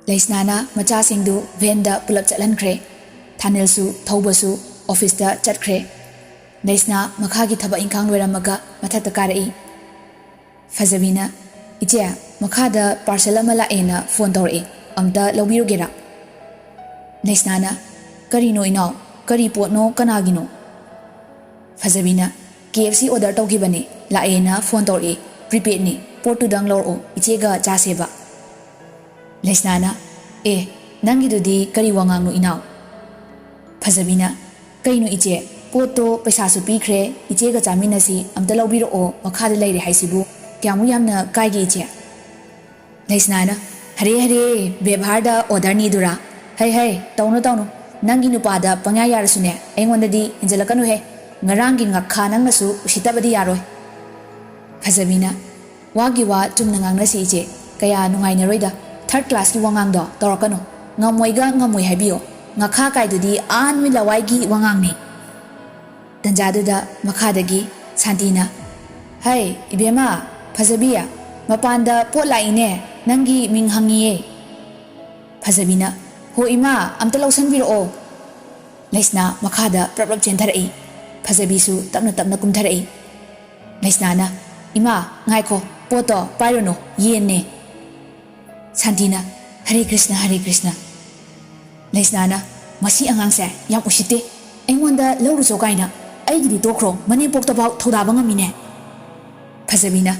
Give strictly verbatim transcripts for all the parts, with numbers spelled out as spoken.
ꯂꯩꯁꯅꯥꯅ ꯃꯆꯥꯁꯤꯡꯗꯨ ꯚꯦꯟꯗ ꯄꯨꯂꯞ ꯆꯠꯍꯟꯈ꯭ꯔꯦ꯫ ꯊꯥꯅꯤꯜꯁꯨ ꯊꯧꯕꯁꯨ ꯑꯣꯐꯤꯁꯇ ꯆꯠꯈ꯭ꯔꯦ꯫ ꯂꯩꯁꯅꯥ ꯃꯈꯥꯒꯤ ꯊꯕꯛ ꯏꯪꯈꯥꯡ ꯂꯣꯏꯔꯝꯃꯒ ꯃꯊꯛꯇ ꯀꯥꯔꯛꯏ꯫ ꯐꯖꯕꯤꯅ, "ꯏꯆꯦ, ꯃꯈꯥꯗ ꯄꯥꯔꯁꯦꯜ ꯑꯃ ꯂꯥꯛꯑꯦꯅ ꯐꯣꯟ ꯇꯧꯔꯛꯑꯦ, ꯑꯝꯇ ꯂꯧꯕꯤꯔꯨꯒꯦꯔꯥ?" ꯂꯩꯁꯅꯥꯅ, "ꯀꯔꯤꯅꯣ ꯏꯅꯥꯎ? ꯀꯔꯤ ꯄꯣꯠꯅꯣ? ꯀꯅꯥꯒꯤꯅꯣ?" ꯐꯖꯕꯤꯅ, "ꯀꯦ ꯑꯦꯐ ꯁꯤ ꯑꯣꯔꯗꯔ ꯇꯧꯈꯤꯕꯅꯦ, ꯂꯥꯛꯑꯦꯅ ꯐꯣꯟ ꯇꯧꯔꯛꯑꯦ, ꯄ꯭ꯔꯤꯄꯦꯗꯅꯦ, ꯄꯣꯠꯇꯨꯗꯪ ꯂꯧꯔꯛꯑꯣ, ꯏꯆꯦꯒ ꯆꯥꯁꯦꯕ꯫" ꯂꯩꯁꯅꯥꯅ, "ꯑꯦ, ꯅꯪꯒꯤꯗꯨꯗꯤ ꯀꯔꯤ ꯋꯥꯉꯥꯡꯅꯣ ꯏꯅꯥꯎ?" ꯐꯖꯕꯤꯅ, "ꯀꯩꯅꯣ ꯏꯆꯦ, ꯄꯣꯠꯇꯣ ꯄꯩꯁꯥꯁꯨ ꯄꯤꯈ꯭ꯔꯦ, ꯏꯆꯦꯒ ꯆꯥꯃꯤꯟꯅꯁꯤ, ꯑꯝꯇ ꯂꯧꯕꯤꯔꯛꯑꯣ, ꯃꯈꯥꯗ ꯂꯩꯔꯦ ꯍꯥꯏꯁꯤꯕꯨ ꯀꯌꯥꯃꯨꯛ ꯌꯥꯝꯅ ꯀꯥꯏꯒꯦ ꯏꯆꯦ?" ꯂꯩꯁꯅꯥꯅ, "ꯍꯔꯦ ꯍꯔꯦ, ꯕꯦꯕꯥꯔꯗ ꯑꯣꯔꯗꯔꯅꯤꯗꯨꯔꯥ? ꯍꯩ ꯍꯩ, ꯇꯧꯅꯨ ꯇꯧꯅꯨ, ꯅꯪꯒꯤ ꯅꯨꯄꯥꯗ ꯄꯪꯌꯥ ꯌꯥꯔꯁꯨꯅꯦ, ꯑꯩꯉꯣꯟꯗꯗꯤ ꯍꯦꯟꯖꯜꯂꯛꯀꯅꯨꯍꯦ꯫ ꯉꯔꯥꯡꯒꯤ ꯉꯥꯈꯥ ꯅꯪꯅꯁꯨ ꯎꯁꯤꯠꯇꯕꯗꯤ ꯌꯥꯔꯣꯏ꯫" ꯐꯖꯕꯤꯅ, "ꯋꯥꯒꯤ ꯋꯥ ꯆꯨꯝꯅ ꯉꯥꯡꯅꯁꯤ ꯏꯆꯦ, ꯀꯌꯥ ꯅꯨꯡꯉꯥꯏꯅꯔꯣꯏꯗ, ꯊꯥꯔꯠ ꯀ꯭ꯂꯥꯁꯀꯤ ꯋꯥꯉꯥꯡꯗꯣ ꯇꯧꯔꯛꯀꯅꯨ꯫ ꯉꯝꯃꯣꯏꯒ ꯉꯝꯃꯣꯏ ꯍꯥꯏꯕꯤꯌꯣ, ꯉꯥꯈꯥ ꯀꯥꯏꯗꯨꯗꯤ ꯑꯥ ꯅꯣꯏ ꯂꯋꯥꯏꯒꯤ ꯋꯥꯉꯥꯡꯅꯤ꯫" ꯇꯟꯖꯥꯗꯨꯗ ꯃꯈꯥꯗꯒꯤ ꯁꯥꯟꯇꯤꯅ, "ꯍꯩ ꯏꯕꯦꯝꯃ, ꯐꯖꯕꯤ, ꯃꯄꯥꯟꯗ ꯄꯣꯠ ꯂꯥꯛꯏꯅꯦ, ꯅꯪꯒꯤ ꯃꯤꯡ ꯍꯪꯉꯤꯌꯦ꯫" ꯐꯖꯕꯤꯅ, "ꯍꯣ ꯏꯃꯥ, ꯑꯝꯇ ꯂꯧꯁꯟꯕꯤꯔꯛꯑꯣ꯫" ꯂꯩꯁꯅꯥ ꯃꯈꯥꯗ ꯄ꯭ꯔꯞ ꯄ꯭ꯔꯞ ꯆꯦꯟꯊꯔꯛꯏ꯫ ꯐꯖꯕꯤꯁꯨ ꯇꯞꯅ ꯇꯞꯅ ꯀꯨꯝꯊꯔꯛꯏ꯫ ꯂꯩꯁꯅꯥꯅ, "ꯏꯃꯥ, ꯉꯥꯏꯈꯣ, ꯄꯣꯠꯇꯣ ꯄꯥꯏꯔꯨꯅꯨ, ꯌꯦꯟꯅꯦ꯫" ꯁꯥꯟꯇꯤꯅ, "ꯍꯔꯦ ꯀ꯭ꯔꯤꯁꯅ, ꯍꯔꯦ ꯀ꯭ꯔꯤꯁꯅ꯫" ꯂꯩꯁꯅꯥꯅ, "ꯃꯁꯤ ꯑꯉꯥꯡꯁꯦ ꯌꯥꯝ ꯎꯁꯤꯠꯇꯦ, ꯑꯩꯉꯣꯟꯗ ꯂꯧꯔꯨꯆꯣ ꯀꯥꯏꯅ, ꯑꯩꯒꯤꯗꯤ ꯇꯣꯛꯈ꯭ꯔꯣ, ꯃꯅꯦꯝꯄꯣꯛꯇꯐꯥꯎ ꯊꯧꯗꯥꯕ ꯉꯝꯃꯤꯅꯦ꯫" ꯐꯖꯕꯤꯅ,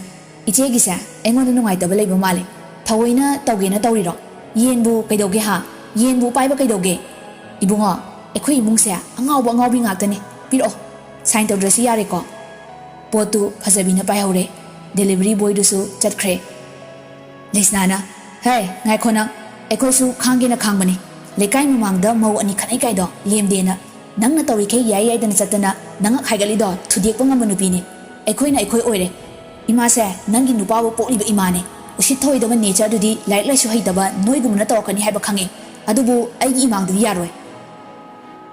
"ꯏꯆꯦꯒꯤꯁꯦ ꯑꯩꯉꯣꯟꯗ ꯅꯨꯡꯉꯥꯏꯇꯕ ꯂꯩꯕ ꯃꯥꯜꯂꯦ, ꯊꯑꯣꯏꯅ ꯇꯧꯒꯦꯅ ꯇꯧꯔꯤꯔꯣ? ꯌꯦꯟꯕꯨ ꯀꯩꯗꯧꯒꯦ ꯍꯥ? ꯌꯦꯟꯕꯨ ꯄꯥꯏꯕ ꯀꯩꯗꯧꯒꯦ? ꯏꯕꯨꯡꯉꯣ, ꯑꯩꯈꯣꯏ ꯏꯃꯨꯡꯁꯦ ꯑꯉꯥꯎꯕ ꯑꯉꯥꯎꯕꯤ ꯉꯥꯛꯇꯅꯦ, ꯄꯤꯔꯛꯑꯣ, ꯁꯥꯏꯟ ꯇꯧꯗ꯭ꯔꯁꯨ ꯌꯥꯔꯦꯀꯣ?" ꯄꯣꯠꯇꯨ ꯐꯖꯕꯤꯅ ꯄꯥꯏꯍꯧꯔꯦ꯫ ꯗꯦꯂꯤꯚꯔꯤ ꯕꯣꯏꯗꯨꯁꯨ ꯆꯠꯈ꯭ꯔꯦ꯫ ꯂꯩꯁꯅꯥꯅ, "ꯍꯦ, ꯉꯥꯏꯈꯣ ꯅꯪ, ꯑꯩꯈꯣꯏꯁꯨ ꯈꯥꯡꯒꯦꯅ ꯈꯥꯡꯕꯅꯤ꯫ ꯂꯩꯀꯥꯏ ꯃꯃꯥꯡꯗ ꯃꯧ ꯑꯅꯤ ꯈꯠꯅꯩ ꯀꯥꯏꯗꯣ ꯂꯦꯝꯗꯦꯅ, ꯅꯪꯅ ꯇꯧꯔꯤꯈꯩ ꯌꯥꯏ ꯌꯥꯏꯗꯅ ꯆꯠꯇꯅ ꯅꯉꯛ ꯍꯥꯏꯒꯠꯂꯤꯗꯣ ꯊꯨꯗꯦꯛꯄ ꯉꯝꯕ ꯅꯨꯄꯤꯅꯤ꯫ ꯑꯩꯈꯣꯏꯅ ꯑꯩꯈꯣꯏ ꯑꯣꯏꯔꯦ꯫ ꯏꯃꯥꯁꯦ ꯅꯪꯒꯤ ꯅꯨꯄꯥꯕꯨ ꯄꯣꯛꯂꯤꯕ ꯏꯃꯥꯅꯦ꯫ ꯎꯁꯤꯠ ꯊꯑꯣꯏꯗꯕ ꯅꯦꯆꯔꯗꯨꯗꯤ ꯂꯥꯏꯔꯤꯛ ꯂꯥꯏꯁꯨ ꯍꯩꯇꯕ ꯅꯣꯏꯒꯨꯝꯕꯅ ꯇꯧꯔꯛꯀꯅꯤ ꯍꯥꯏꯕ ꯈꯪꯉꯦ, ꯑꯗꯨꯕꯨ ꯑꯩꯒꯤ ꯏꯃꯥꯡꯗꯗꯤ ꯌꯥꯔꯣꯏ꯫"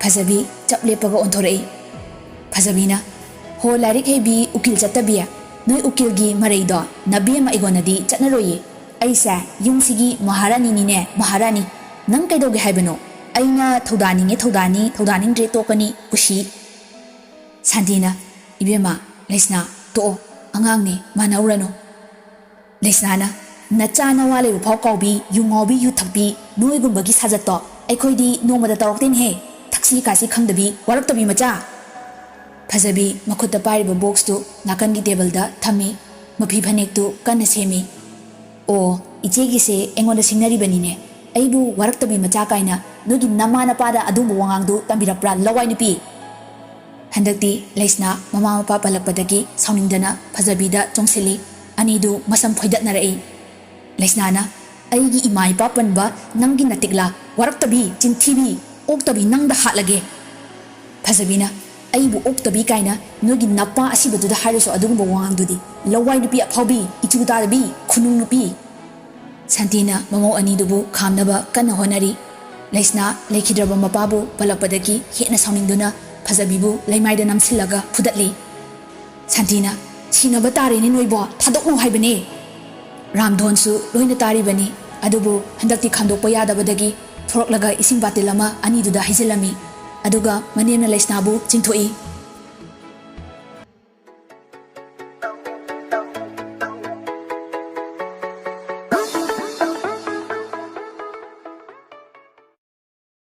ꯐꯖꯕꯤ ꯆꯞ ꯂꯦꯞꯄꯒ ꯑꯣꯟꯊꯣꯔꯛꯏ꯫ ꯐꯖꯕꯤꯅ, "ꯍꯣ ꯂꯥꯏꯔꯤꯛ ꯍꯩꯕꯤ ꯎꯀꯤꯜ ꯆꯠꯇꯕꯤ, ꯅꯣꯏ ꯎꯀꯤꯜꯒꯤ ꯃꯔꯩꯗꯣ ꯅꯕꯦꯝꯃ ꯑꯩꯉꯣꯟꯗꯗꯤ ꯆꯠꯅꯔꯣꯏꯌꯦ꯫ "ꯑꯩꯁꯦ ꯌꯨꯝꯁꯤꯒꯤ ꯃꯍꯥꯔꯥꯅꯤꯅꯤꯅꯦ, ꯃꯍꯥꯔꯥꯅꯤ꯫ ꯅꯪ ꯀꯩꯗꯧꯒꯦ ꯍꯥꯏꯕꯅꯣ?" "ꯑꯩꯅ ꯊꯧꯗꯥꯅꯤꯡꯉꯦ ꯊꯧꯗꯥꯅꯤ, ꯊꯧꯗꯥꯅꯤꯡꯗ꯭ꯔꯦ ꯇꯣꯛꯀꯅꯤ, ꯀꯨꯁꯤ꯫" ꯁꯥꯟꯇꯤꯅ, "ꯏꯕꯦꯝꯃ, ꯂꯩꯁꯅꯥ, ꯇꯣꯛꯑꯣ, ꯑꯉꯥꯡꯅꯤ, ꯃꯥꯟꯅꯧꯔꯅꯨ꯫" ꯂꯩꯁꯅꯥꯅ, "ꯅꯆꯥ ꯅꯋꯥ ꯂꯩꯕ ꯐꯥꯎ ꯀꯥꯎꯕꯤ, ꯌꯨ ꯉꯥꯎꯕꯤ, ꯌꯨ ꯊꯛꯄꯤ, ꯅꯣꯏꯒꯨꯝꯕꯒꯤ ꯁꯥꯖꯠꯇꯣ ꯑꯩꯈꯣꯏꯗꯤ ꯅꯣꯡꯃꯗ ꯇꯧꯔꯛꯇꯦꯅꯦꯍꯦ, ꯊꯛꯁꯤ ꯈꯥꯁꯤ ꯈꯪꯗꯕꯤ, ꯋꯥꯔꯛꯇꯕꯤ ꯃꯆꯥ!" ꯐꯖꯕꯤ ꯃꯈꯨꯠꯇ ꯄꯥꯏꯔꯤꯕ ꯕꯣꯛꯁꯇꯨ ꯅꯥꯀꯟꯒꯤ ꯇꯦꯕꯜꯗ ꯊꯝꯃꯤ, ꯃꯐꯤ ꯐꯅꯦꯛꯇꯨ ꯀꯟꯅ ꯁꯦꯝꯃꯤ꯫ "ꯑꯣ, ꯏꯆꯦꯒꯤꯁꯦ ꯑꯩꯉꯣꯟꯗ ꯁꯤꯡꯅꯔꯤꯕꯅꯤꯅꯦ꯫ ꯑꯩꯕꯨ ꯋꯥꯔꯛꯇꯕꯤ ꯃꯆꯥ ꯀꯥꯏꯅ ꯅꯣꯏꯒꯤ ꯅꯃꯥ ꯅꯄꯥꯗ ꯑꯗꯨꯒꯨꯝꯕ ꯋꯥꯉꯥꯡꯗꯨ ꯇꯝꯕꯤꯔꯛꯄ꯭ꯔꯥ, ꯂꯋꯥꯏ ꯅꯨꯄꯤ?" ꯍꯟꯗꯛꯇꯤ ꯂꯩꯁꯅꯥ ꯃꯃꯥ ꯃꯄꯥ ꯄꯜꯂꯛꯄꯗꯒꯤ ꯁꯥꯎꯅꯤꯡꯗꯅ ꯐꯖꯕꯤꯗ ꯆꯣꯡꯁꯤꯜꯂꯤ꯫ ꯑꯅꯤꯗꯨ ꯃꯁꯝ ꯐꯣꯏꯗꯠꯅꯔꯛꯏ꯫ ꯂꯩꯁꯅꯥꯅ, "ꯑꯩꯒꯤ ꯏꯃꯥ ꯏꯄꯥ ꯄꯟꯕ ꯅꯪꯒꯤ ꯅꯇꯤꯛꯂꯥ, ꯋꯥꯔꯛꯇꯕꯤ, ꯆꯤꯟꯊꯤꯕꯤ, ꯑꯣꯛꯇꯕꯤ ꯅꯪꯗ ꯍꯥꯠꯂꯒꯦ!" ꯐꯖꯕꯤꯅ, "ꯑꯩꯕꯨ ꯑꯣꯛꯇꯕꯤ ꯀꯥꯏꯅ ꯅꯣꯏꯒꯤ ꯅꯄꯥ ꯑꯁꯤꯕꯗꯨꯗ ꯍꯥꯏꯔꯨꯁꯨ ꯑꯗꯨꯒꯨꯝꯕ ꯋꯥꯉꯥꯡꯗꯨꯗꯤ, ꯂꯋꯥꯏ ꯅꯨꯄꯤ ꯑꯐꯥꯎꯕꯤ, ꯏꯆꯨ ꯇꯥꯗꯕꯤ, ꯈꯨꯅꯨꯡ ꯅꯨꯄꯤ!" ꯁꯥꯟꯇꯤꯅ ꯃꯃꯧ ꯑꯅꯤꯗꯨꯕꯨ ꯈꯥꯝꯅꯕ ꯀꯟꯅ ꯍꯣꯠꯅꯔꯤ꯫ ꯂꯩꯁꯅꯥ ꯂꯩꯈꯤꯗ꯭ꯔꯕ ꯃꯄꯥꯕꯨ ꯄꯜꯂꯛꯄꯗꯒꯤ ꯍꯦꯟꯅ ꯁꯥꯎꯅꯤꯡꯗꯨꯅ ꯐꯖꯕꯤꯕꯨ ꯂꯩꯃꯥꯏꯗ ꯅꯝꯁꯤꯜꯂꯒ ꯐꯨꯗꯠꯂꯤ꯫ ꯁꯥꯟꯇꯤꯅ, "ꯁꯤꯅꯕ ꯇꯥꯔꯦꯅꯦ ꯅꯣꯏꯕꯣ, ꯊꯥꯗꯣꯛꯅꯧ ꯍꯥꯏꯕꯅꯦ!" ꯔꯥꯝꯙꯣꯟꯁꯨ ꯂꯣꯏꯅ ꯇꯥꯔꯤꯕꯅꯤ, ꯑꯗꯨꯕꯨ ꯍꯟꯗꯛꯇꯤ ꯈꯥꯝꯗꯣꯛꯄ ꯌꯥꯗꯕꯗꯒꯤ ꯊꯣꯔꯛꯂꯒ ꯏꯁꯤꯡ ꯕꯥꯇꯤꯜ ꯑꯃ ꯑꯅꯤꯗꯨꯗ ꯍꯩꯖꯤꯜꯂꯝꯃꯤ꯫ ꯑꯗꯨꯒ ꯃꯅꯦꯝꯅ ꯂꯩꯁꯅꯥꯕꯨ ꯆꯤꯡꯊꯣꯛꯏ꯫